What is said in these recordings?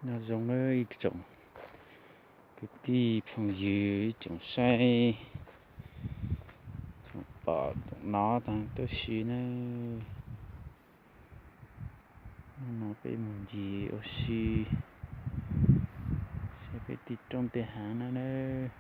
Nyob zoo nawb ib tsoom kwv tij phooj ywg, ib tsoom saib, tsoom pom tsoom hnov tag tuaj si nawb. Hnub no peb mus ncig ua si saib peb tej roob tej hav no nawb.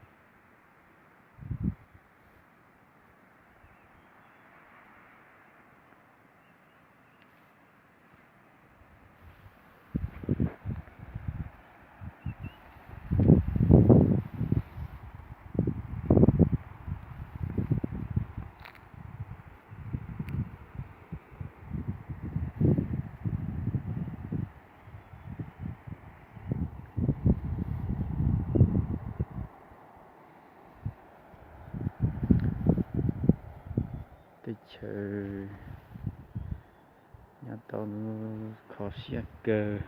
Teb chaws nyob tau kho siab kawg.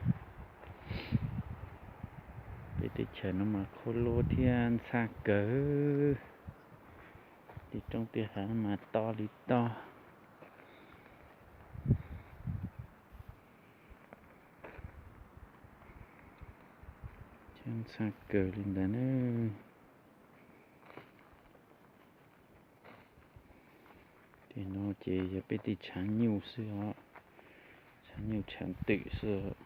Peb teb chaws no mas qhuab luab thiab ntxhab kawg. Tej roob tej hav no mas to li to. Thiab ntxhab kawg li ntawd na. Tej no ces yog peb tej tshav nyuj xwb os, tshav nyuj tshav twm xwb os.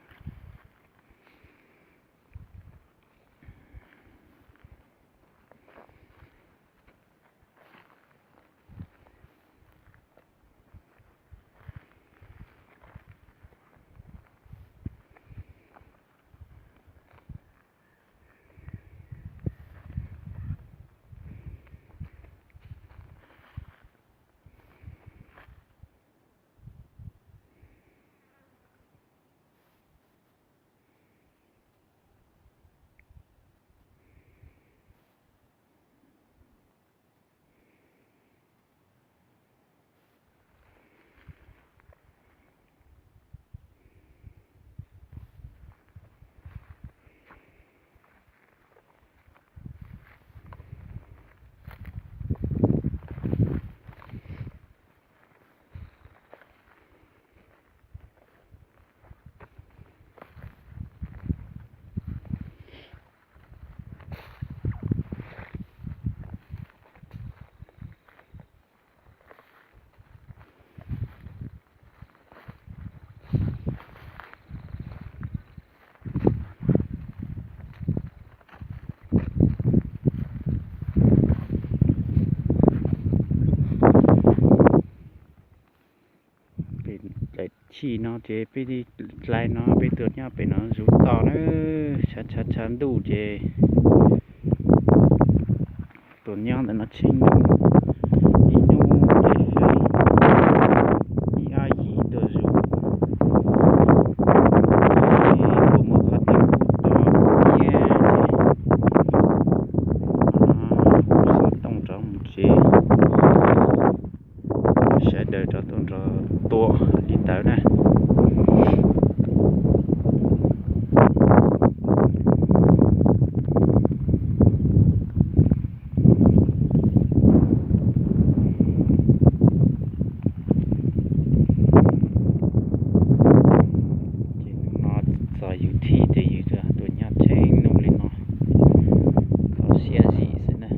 Pem daim chij no ces peb dlai no peb tuaj nyob pem no zuv tos na, tshav tshav tshav ntuj ces tuaj nyob ntawm no tsheej ib hnub ib feeb, ib ob yim tuaj zuv, puas muaj qhov twg kub to iab ces xov tooj rov mus tsev. Sawv daws rov tuaj nrog tua li ntawd na. Ces hnub no txog yus thij ces yus tuaj nyob tsheej hnub li no, kho siab zim xwb na.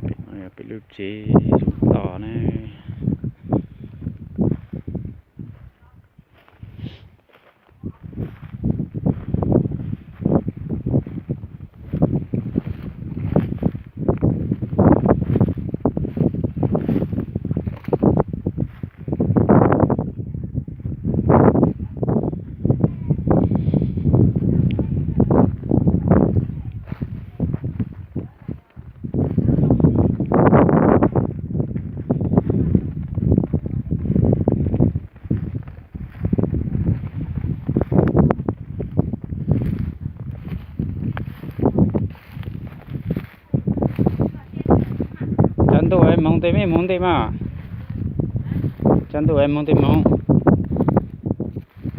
Pem no yog pem lub tsev zuv tos na. Ntuj es moog tej mej moog tej mas, cov ntuj es moog tej moog,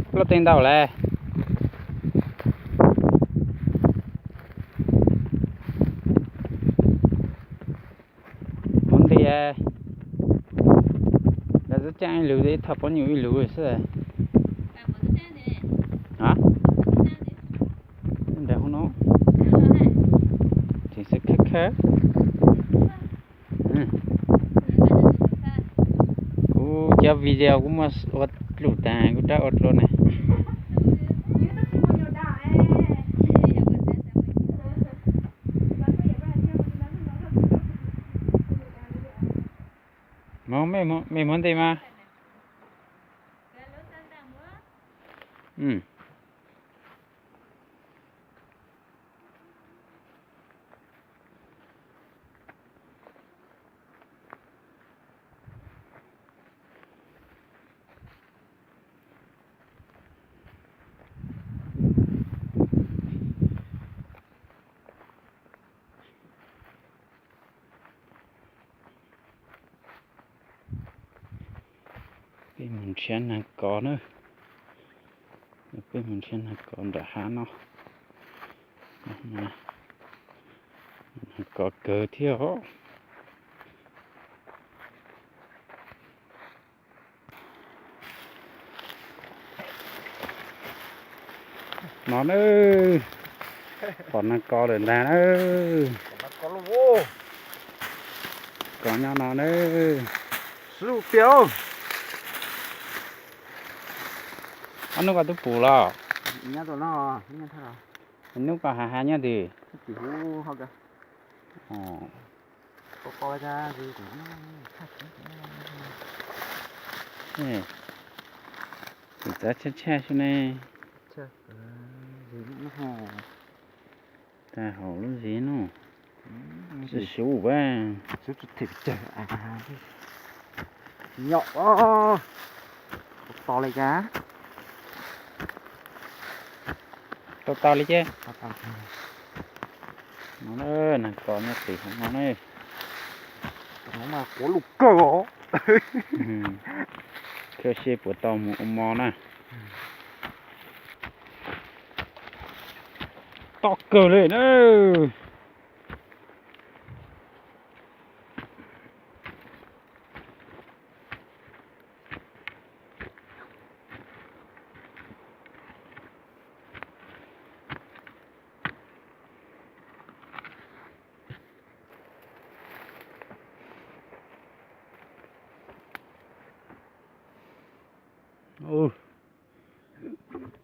plab tej ntau le. Moog tej, lawv tub caaj ib lug, thaj pov nyuj ib lug xwb. A, ntawm hov no, tseem xwb khawb khawb. Kuv cov video kuv muaj ua lug taag, kuv rov ua dlua ne. Moog, mej moog tej mas. Peb moog nrhiav naag kov na. Peb moog nrhiav naag kov nram hav no. Naag kov kawg thiab os. No na, pom naag kov lawm ntag na. Kov nyob no na. Ob nub koj tub pum los? Nub koj has has nyob twg? Txav tshaj tshaj xwb ne. Tag hauv lub zeb no. Xub xub a. Nyom, to li cas? Tau tau li ces. No, naag kov nyob tim hauv no ne. Quav lug kawg os. Khaws seb puas tau mus ua mov na. To kawg li na.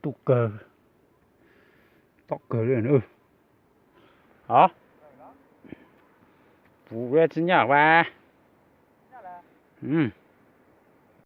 Tu kawg, to kawg li. Os, puv tsi nyaj vas.